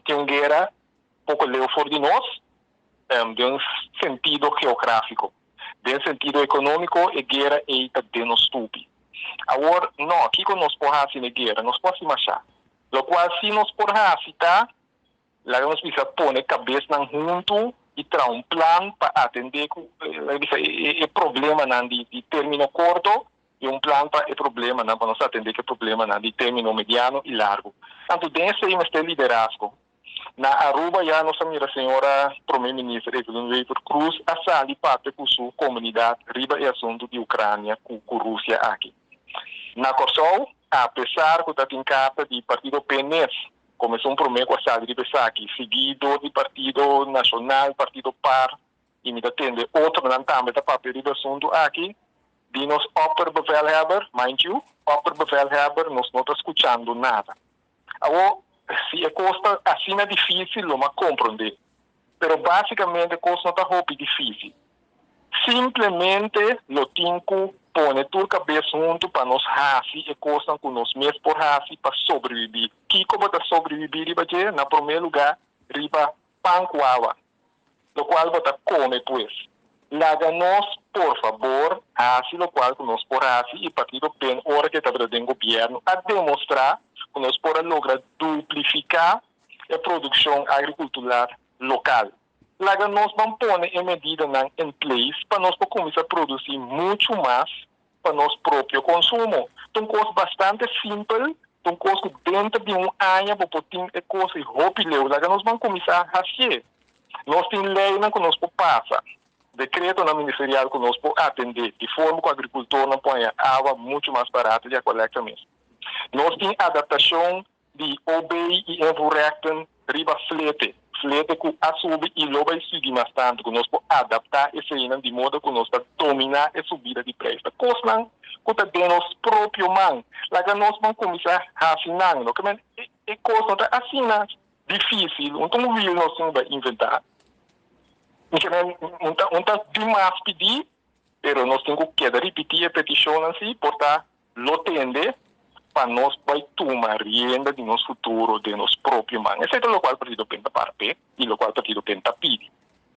Tin un guera poko leu for di nos, den un sentido geográfiko. Den sentido ekonómiko e guera ei ta den nos stupi. Awor, no, kiko nos por hasi na e guera? Nos por hasi mashá. Lokual si nos por hasi ta, laga nos bisa pone kabesnan huntu i traha un plan pa atendé ku, laga bisa, e problemanan di término korto i un plan pa e problemanan, pa nos atendé ku e problemanan di término mediano i largu. Anto den esei mester liderazgo. Na Aruba ya nos a mira señora Prome Minister Evelyn Wever Croes a sali papia ku su komunidat riba e asuntu di Ucrania ku ku Rusia aki. Na Kòrsou, apesar ku ta tin karta di partido PNS komo esun promé ku a sali riba esaki, sigui dor di Partido Nashonal, Partido par i mi ta tende otronan tambe ta papia riba e asuntu aki, di nos opperbevelhebber, mind you, opperbevelhebber, nos no ta skuchando nada. Awor, si e kos ta asina difísil, lo m'a komprondé. Pero básikamente e kos no ta hopi difísil. Simplemente lo tin ku pone tur kabes huntu pa nos hasi e kosnan ku nos mes por hasi pa sobrebibí. Kiko bo ta sobrebibí riba dje? Na promé lugá, riba pan ku awa. Lokual bo ta kome pues. Laga nos, por fabor, hasi lokual ku nos por hasi i Partido pen ora ku e tabata den gobièrnu a demostrá ku nos por a logra duplifiká e produkshon agrikultural lokal. Laga nos ban pone e medidanan en place pa nos por kuminsá produsí muchu mas pa nos propio konsumo. Ta un kos bastante simpel, ta un kos ku denter di un aña bo por tin e kos ei hopi leu. Laga nos ban kuminsá hasié. Nos tin leinan ku nos por pasa, dekretonan ministerial ku nos por atendé di forma ku agrikultornan por haña awa muchu mas barato di Aqualectra mes. Nos tin adaptashon di OB i invoerrechten riba flete, flete ku a subi i lo bai sigui mas tantu, ku nos por adaptá eseinan di modo ku nos ta dominá e subida di preis. Ta kosnan ku ta den nos propio man. Laga nos ban kuminsá hasi nan. Lo ke men e kos no ta asina difísil. Un ta un wiel nos tin ku bai inventá. Mi ke men un ta un ta dimas pidí, pero nos tin ku keda ripití e petishonnan si por ta Lo tende pa nos bai tuma rienda di nos futuro den nos propio man. Esei ta lokual Partido pen ta para p'e i lokual Partido pen ta pidi.